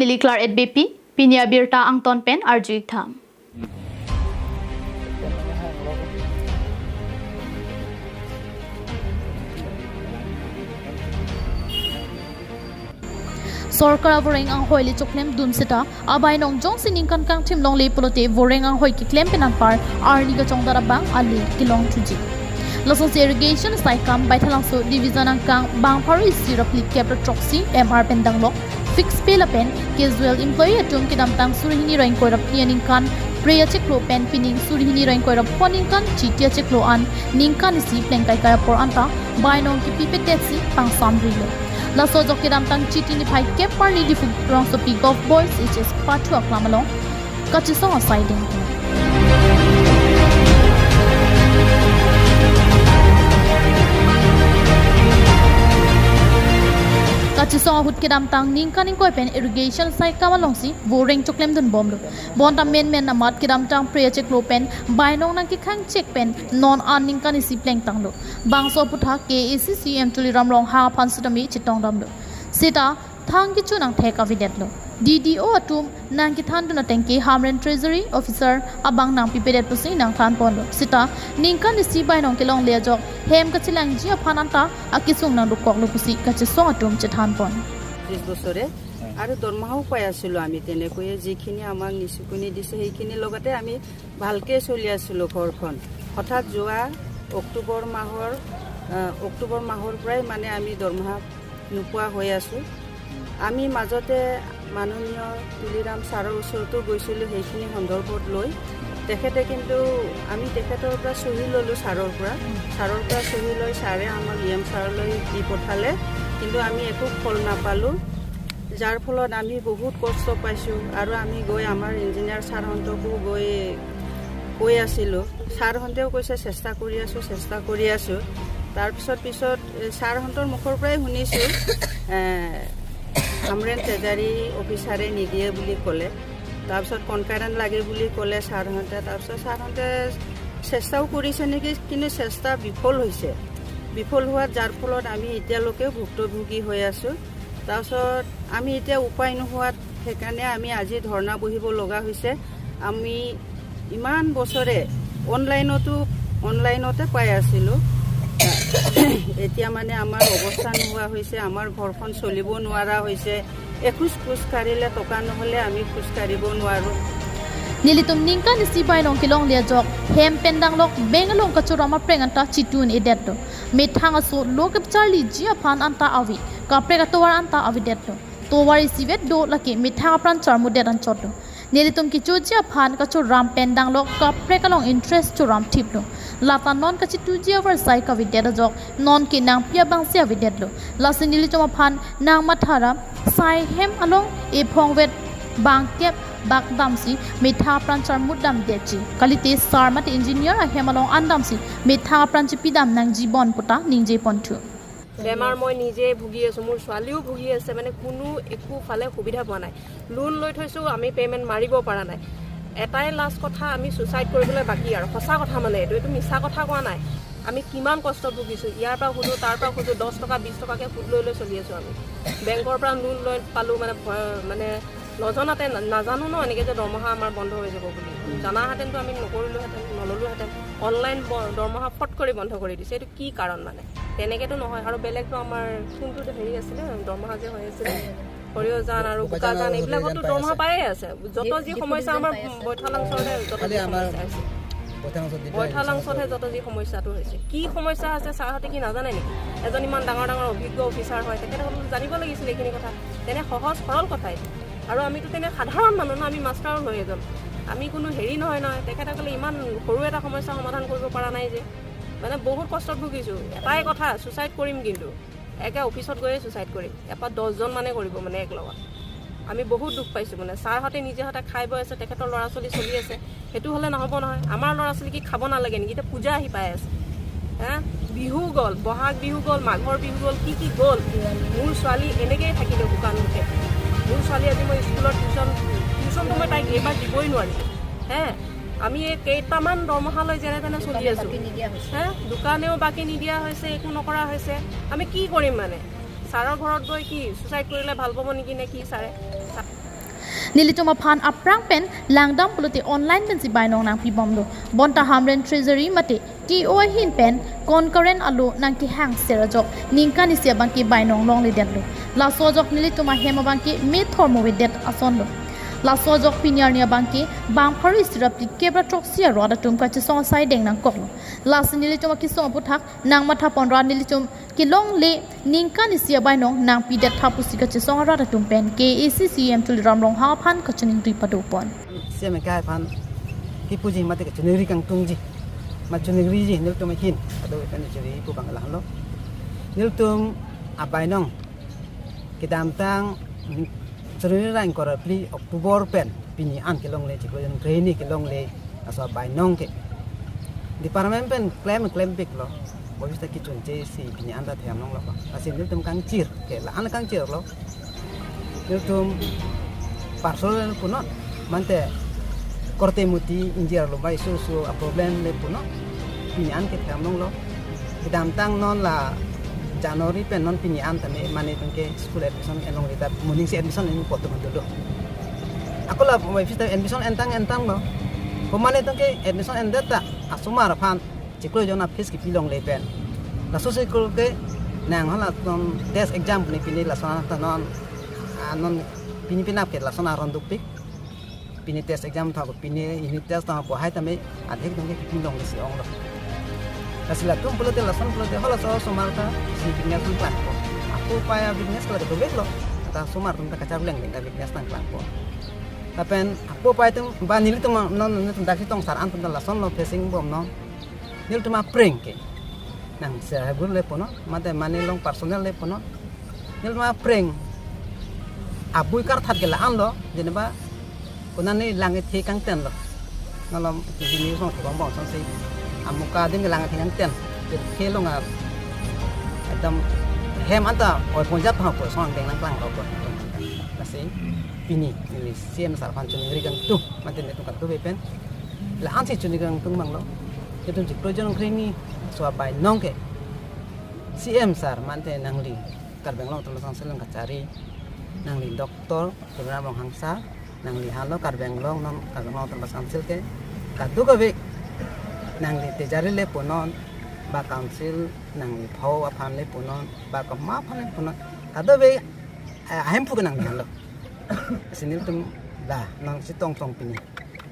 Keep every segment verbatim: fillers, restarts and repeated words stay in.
Neli Claret Beypi, pini abirta angton pen arju-ik tha. Sorkar avoreng anghoi le choklemdun seta, abainong jongsi ningkan kangthim longle pulote voreng anghoi keklem pen anpar arni kachongdat abang ale kelong thuji. Lasonsi irrigation saikam Baithalangso division angkang bang pharo isi ra phlikep ra throksi M R pen danglok fix pay lapen casual employee atum kedamtang suri hini ra ingkoi ra phli aningkan pre achiklo pen pining suri hini ra ingkoi ra pho aningkan chiti achiklo an ningkan isi plengkaikai apor anta bainong kepipedet si pangsamrilo. Laso ajok kedamtang Chiti niphai kep arni Diphu rongsopi Govt Boys H S Pathu aklam along kachisong asai dengpon. Kachisong ahut kedamtang ningkan ingkoi pen irrigation saikam alongsi voreng choklemdun bomlo. Bonta menmen amat kedamtang pre achiklo pen bainong nangkekhang chek pen non an ningkan isi plengtanglo. Bangso aputhak K A C C M Tuliram Ronghang aphan sitame chetongdamlo. Seta thang kecho nangthek avedetlo. D D O atum nangkethandun ateng ke Hamren Treasury Officer abang nangpipedet pusi nangthanponlo. Seta ningkan isi bainong kelongle ajok hem kachelangji aphan anta akesung nangdokoklo pusi kachisong atum chethanpon. ত্ৰিশ বছৰে আৰু দৰমহাও পাই আছিলোঁ আমি। তেনেকৈয়ে যিখিনি আমাক নিচুকনি দিছে, সেইখিনিৰ লগতে আমি ভালকৈ চলি আছিলোঁ ঘৰখন। হঠাৎ যোৱা অক্টোবৰ মাহৰ, আহ, অক্টোবৰ মাহৰ পৰাই মানে আমি দৰমহা নোপোৱা হৈ আছোঁ। আমি মাজতে মাননীয় তুলিৰাম ছাৰৰ ওচৰতো গৈছিলোঁ সেইখিনি সন্দৰ্ভত লৈ। তেখেতে কিন্তু, আমি তেখেতৰ পৰা চহী ল'লোঁ, ছাৰৰ পৰা। ছাৰৰ পৰা চহী লৈ ছাৰে আমাক ই এম ছাৰলৈ দি পঠালে, কিন্তু আমি একো ফল নাপালোঁ। যাৰ ফলত আমি বহুত কষ্ট পাইছোঁ আৰু আমি গৈ আমাৰ ইঞ্জিনিয়াৰ ছাৰহঁতকো গৈ কৈ আছিলোঁ। ছাৰহঁতেও কৈছে, "চেষ্টা কৰি আছোঁ, চেষ্টা কৰি আছোঁ।" তাৰপিছত, পিছত, এ, ছাৰহঁতৰ মুখৰ পৰাই শুনিছোঁ, এ, হামৰেণ ট্ৰেজাৰী অফিচাৰে নিদিয়ে বুলি ক'লে। তাৰপিছত কনকাৰেণ্ট লাগে বুলি ক'লে ছাৰহঁতে। তাৰপিছত ছাৰহঁতে চেষ্টাও কৰিছে নেকি, কিন্তু চেষ্টা বিফল হৈছে। বিফল হোৱাত যাৰ ফলত আমি এতিয়ালৈকেও ভুক্তভোগী হৈ আছোঁ। তাৰপিছত আমি এতিয়া উপায় নোহোৱাত সেইকাৰণে আমি আজি ধৰ্ণা বহিব লগা হৈছে। আমি ইমান বছৰে অনলাইনতো, অনলাইনতে পাই আছিলোঁ। এতিয়া মানে আমাৰ অৱস্থা নোহোৱা হৈছে, আমাৰ ঘৰখন চলিব নোৱাৰা হৈছে। এখোজ খোজ কাঢ়িলে টকা নহ'লে আমি খোজ কাঢ়িব নোৱাৰোঁ। Nelitum ningkan isi bainong kelongle ajok hem pen danglok beng along kachoram apreng anta chitun-edetlo. Methang aso lo kepacharliji aphan anta ave, kaprek atovar anta avedetlo. Tovar isivet do lake methang apran charmudet anchotlo. Nelitum kechoji aphan kachoram pen danglok kaprek along interest choram thiplo. Lata non kachituji avarsai kavedet ajok non ke nangpi abangsi avedetlo. Lasi nelitum aphan nangmatha ra sai hem along ephongvet bangkep bak damsi methang apran charmut damdetji. Kalite sar mate engineer ahem along an damsi methang apran chipi dam nangji bon puta ningjeponthu. বেমাৰ মই নিজে ভুগি আছোঁ, মোৰ ছোৱালীও ভুগি আছে, মানে কোনো একো ফালে সুবিধা পোৱা নাই। লোন লৈ থৈছোঁ, আমি পে'মেণ্ট মাৰিব পৰা নাই। এটাই লাষ্ট কথা, আমি ছুচাইড কৰিবলৈ বাকী আৰু। সঁচা কথা মানে এইটো, এইটো মিছা কথা কোৱা নাই। আমি কিমান কষ্টত ভুগিছোঁ, ইয়াৰ পৰা খোজোঁ, তাৰ পৰা খোজোঁ, দহ টকা, বিশ টকাকৈ সুদ লৈ লৈ চলি আছোঁ আমি। বেংকৰ পৰা লোন লৈ পালোঁ, মানে ভয়, মানে নজনাতে, না-, নাজানো ন এনেকৈ যে দৰমহা আমাৰ বন্ধ হৈ যাব বুলি। জানাহেঁতেনতো আমি নকৰিলোহেঁতেন, নললোহেঁতেন। অনলাইন ব-, দৰমহা ফট কৰি বন্ধ কৰি দিছে। এইটো কি কাৰণ মানে? তেনেকেতো নহয়। আৰু বেলেগতো আমাৰ কোনটো হেৰি আছিলে, দৰমহা যে হৈ আছিলে, সৰিয়হজান আৰু বোকাজান, এইবিলাকতো দৰমহা পায়ে আছে। যত যি সমস্যা আমাৰ বৈঠালাংচৰতে যত যি সমস্যা আছে। বৈঠালাংচতহে যত যি সমস্যাটো হৈছে। কি সমস্যা আছে ছাৰহঁতে কি নাজানে নেকি? এজন ইমান ডাঙৰ ডাঙৰ অভিজ্ঞ অফিচাৰ হয়, তেখেতসকলে জানিব লাগিছিলে এইখিনি কথা। তেনে সহজ সৰল কথা এইটো। আৰু আমিতো তেনে সাধাৰণ মানুহ ন, আমি মাষ্টাৰৰ লয় এজন। আমি কোনো হেৰি নহয় নহয়, তেখেতসকলে ইমান সৰু এটা সমস্যা সমাধান কৰিব পৰা নাই যে। মানে বহুত কষ্টত ভুগিছোঁ। এটাই কথা, ছুচাইড কৰিম কিন্তু। একে অফিচত গৈয়ে ছুচাইড কৰিম। এপাত দহজন মানে কৰিব মানে এক লগত। আমি বহুত দুখ পাইছোঁ মানে। ছাৰহঁতে নিজে হতে খাই বৈ আছে, তেখেতৰ ল'ৰা ছোৱালী চলি আছে। সেইটো হ'লে নহ'ব নহয়। আমাৰ ল'ৰা ছোৱালী কি খাব নালাগে নেকি? এতিয়া পূজা আহি পাই আছে। হা? বিহু গ'ল, বহাগ বিহু গ'ল, মাঘৰ বিহু গ'ল, কি কি গ'ল? মোৰ ছোৱালী এনেকেই থাকিলে শুকান মুখে। মোৰ ছোৱালী আজি মই স্কুলত টিউচন, টিউচনটো মই তাইক এইবাৰ দিবই নোৱাৰিলোঁ। হে? আমি এই কেইটামান দৰমহালৈ যেনে তেনে চলি আছোঁ। হে? দোকানেও বাকী নিদিয়া হৈছে, একো নকৰা হৈছে। আমি কি কৰিম মানে? ছাৰৰ ঘৰত গৈ কি ছুচাইড কৰিলে ভাল পাব নেকি নে কি ছাৰে? Nelitum aphan aphrang pen langdam pulote online pensi bainong nangpibomlo. Bonta Hamren Treasury mate T O ahin pen concurrent alo nangkehang ser ajok ningkan isi abangke bainong longledetlo. Laso ajok nelitum ahem abangke methor movedet asonlo. Laso ajok pini arni abangke bang pharo isi ra phlikep ra throksi arat atum kachesong asai deng nangkoklo. Lasi nelitum akesung aphuthak nangmatha ponra nelitum kelongle ningkan isi abainong nangpidet tha pusi kachesong arat atum pen K A A C C E M Tuliram Ronghang aphan kachiningri padopon. C E M kai aphan kipuji mate kachiningri kangtungji. Mat chiningriji nelitum ahin. Ado pen chiri pu bang lahlo. Nelitum abainong kedamtang Churuni ra ingkoi ra phli October pen pini an kelongle chiklo jon krehini kelongle laso abainong ke department pen klem klempiklo. Bovista kichunche si pini an ta themlonglo. Lasi nelitum kangchir ke la-an kangchirlo. Nelitum personal punon mate korte muti ingjir lo bai su su a problem le punon pini an ke themlonglo. Kedamtang non la January pen non pini an tame mane tungke school admission enlongle ta moning si admission en poto mandulo. Ako la mo office ta admission entang entanglo. Ko mane tungke admission endet ta asomar aphan chiklo jon a fees kipilongle pen. Laso school ke nang hala non test exam ne pini lason ta non, ah, non pini penap ke lason aron dukpik. Pini test exam thak pini unit test thak po hai tame adhik tungke kipilongle si onglo. Lasi latum pulote lason pulote halaso asomar ta si business nangklangpo. Apo pai a business kala doveklo. Ta asomar atum ta kacharleng leng ta business nangklangpo. Lapen apo pai atum ba nelitum non nelitum dak si tongsar an atum ta lasonlo facing bomnon. Nelitum aphrang ke nang se hagur le punon mate mane long personal le punon. Nelitum aphrang abui karthat ke la-anlo jeneba konane lang ethe kangtenlo. Nalom T V news nong thubang bong sonsi amuka adim ke lang ethe kangten. Ke long a ekdom hem anta oi ponjat thang po song deng nangklangrokpo. Lasi pini neli C E M sir aphan chiningri kangtung mate nelitum kangtung pen la-an si chiningri kangtung banglo. Nelitum chiklo jon krehini laso abainong ke C E M sir mate nangli Karbi Anglong Autonomous Council nangkachari, nangli Doctor Tuliram Ronghang sir, nangli halo Karbi Anglong non Karbi Anglong Autonomous Council ke kadokave nangli tejari le punon ba council nangli phau aphan le punon ba kama aphan le punon kadokave, eh, ahemphu ke nangli halo. Si nelitum la non si tongtong pini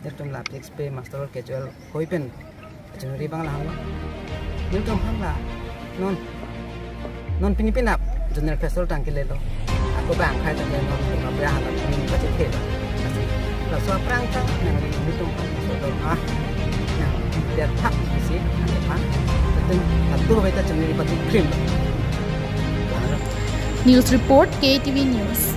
nelitum la fix pay master casual hoi pen chiningri bang la halo. Nelitum aphan la non non pini penap general festival tangke lelo. Ako bang khai tangke non pini penap ya halo pini kachethelo. Lasi laso aphrang tang nangli nelitum aphan so do ah nang dia thak si nang aphan. Nelitum atu baita chiningri pati krim. News report, K T V News.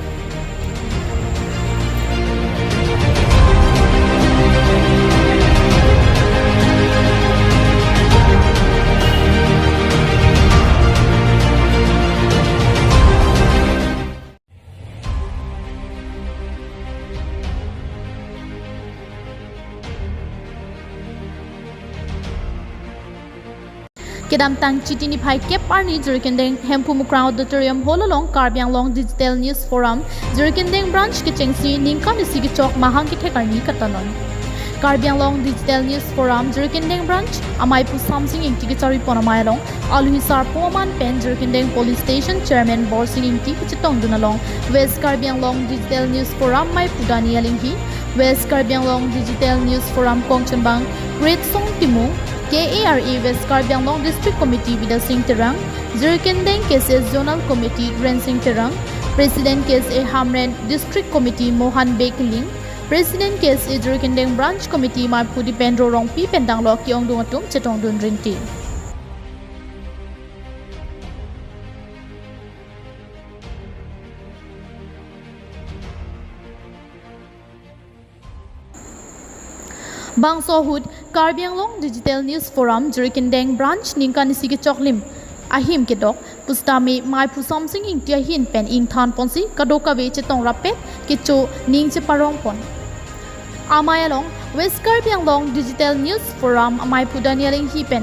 Kedamtang Chiti niphai kep arni Jirikindeng Hemphu Mukrang Auditorium Hall along Karbi Anglong Digital News Forum Jirikindeng Branch kechengsi ningkan isi kechok mahang kethek arni katanon. Karbi Anglong Digital News Forum Jirikindeng Branch amei pu Samsing Ingti kecharipon amei along alohi sarpo aman pen Jirikindeng Police Station Chairman Borsing Ingti kachetongdun along West Karbi Anglong Digital News Forum mei pu Daniel Inghi, West Karbi Anglong Digital News Forum kongchunbang Great Song Timung, K A R A West Karbi Anglong District Committee Bidya Sing Terang, Jirikindeng K S A Zonal Committee Rensing Terang, President K S A Hamren District Committee Mohan Bey Killing, President K S A Jirikindeng Branch Committee mei pu Dipendro Rongpi pen danglo ke-ongdung atum chetongdun rinti. Bangso ahut Karbi Anglong Digital News Forum Jirikindeng Branch ningkan isi kechoklim ahim kedok pusitame mei pu Samsing Ingti ahin pen ingthan ponsi kadokave chetong rapet kecho ning cheparong pon. Amei along West Karbi Anglong Digital News Forum amei pu Daniel Inghi pen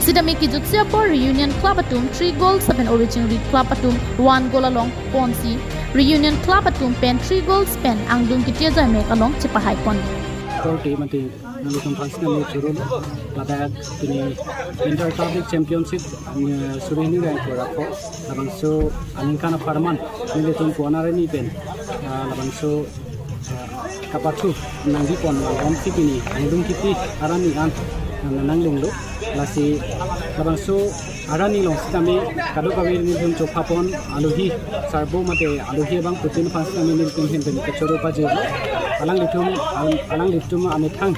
Sitame kejutsi apor Reunion Club atum three goals lapen Ori Chingri Club atum one goal along ponsi Reunion Club atum pen three goals pen angdung kiti ajoine along chepahai pon. Korte mate nanglitum aphan sitame choro ladak pini Inter Club League Championship, eh, suri hini rang ko rako labangso aningkan apharman nelitum puan arni pen, ah, labangso, ah, kapathu nangdi pon along si pini angdung kiti arni an, ah, nangdunglo. Lasi labangso arni along sitame kadokave nelitum chopha pon alohi sarbo mate alohi abangphutin aphan sitame nelitum ahin pen kachoro pajirlo. Alanglitum, al-, alanglitum amethang,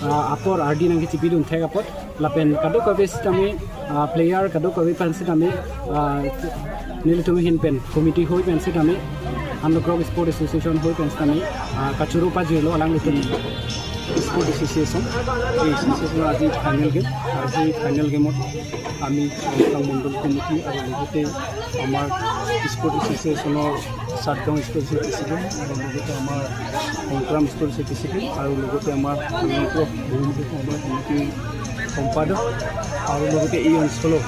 ah, apor ardi nangkachipidun thek apot lapen kadokave sitame, ah, player kadokave aphan sitame, ah, nelitum ahin pen committee hoi pen sitame Anglong Sport Association hoi pen sitame, ah, kachoro pajirlo alanglitum. Sport Association, এই এছ'চিয়েশ্যনৰ আজি final game আৰু সেই ফাইনেল গেমত আমি সংস্থাং মণ্ডল কমিটি আৰু লগতে আমাৰ স্পৰ্ট এছ'চিয়েশ্যনৰ চাটগাঁও স্পৰ্ট এছ'চিয়েশ্যন প্ৰেচিডেণ্ট আৰু লগতে আমাৰ সংক্ৰাম স্পৰ্ট এছ'চিয়েশ্যন প্ৰেচিডেণ্ট আৰু লগতে আমাৰ বহুমুখী সমবায় সমিতিৰ সম্পাদক আৰু লগতে এই অঞ্চলৰ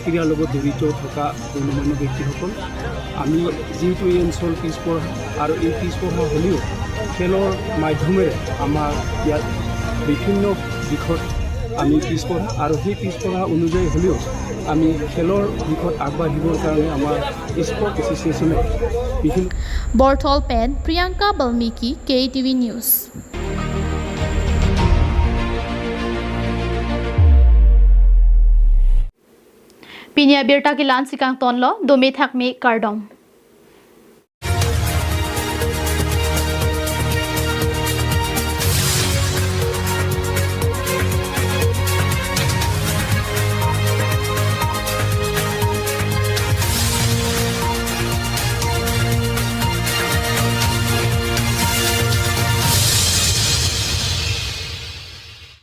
ক্ৰীড়াৰ লগত জড়িত থকা গণ্যমান্য ব্যক্তিসকল, আমি যিহেতু এই অঞ্চল পিছপৰা আৰু এই পিছপৰা হ'লেও খেলৰ মাধ্যমেৰে আমাৰ ইয়াত বিভিন্ন দিশত আমি পিছপৰা আৰু সেই পিছপৰা অনুযায়ী হ'লেও আমি খেলৰ দিশত আগবাঢ়িবৰ কাৰণে আমাৰ স্পৰ্ট এছ'চিয়েশ্যনে বিভিন্ন Borthol pen Priyanka Balmiki, K T V News. Pini abirta ke la-ansi kangtonlo, dome thakme kardom.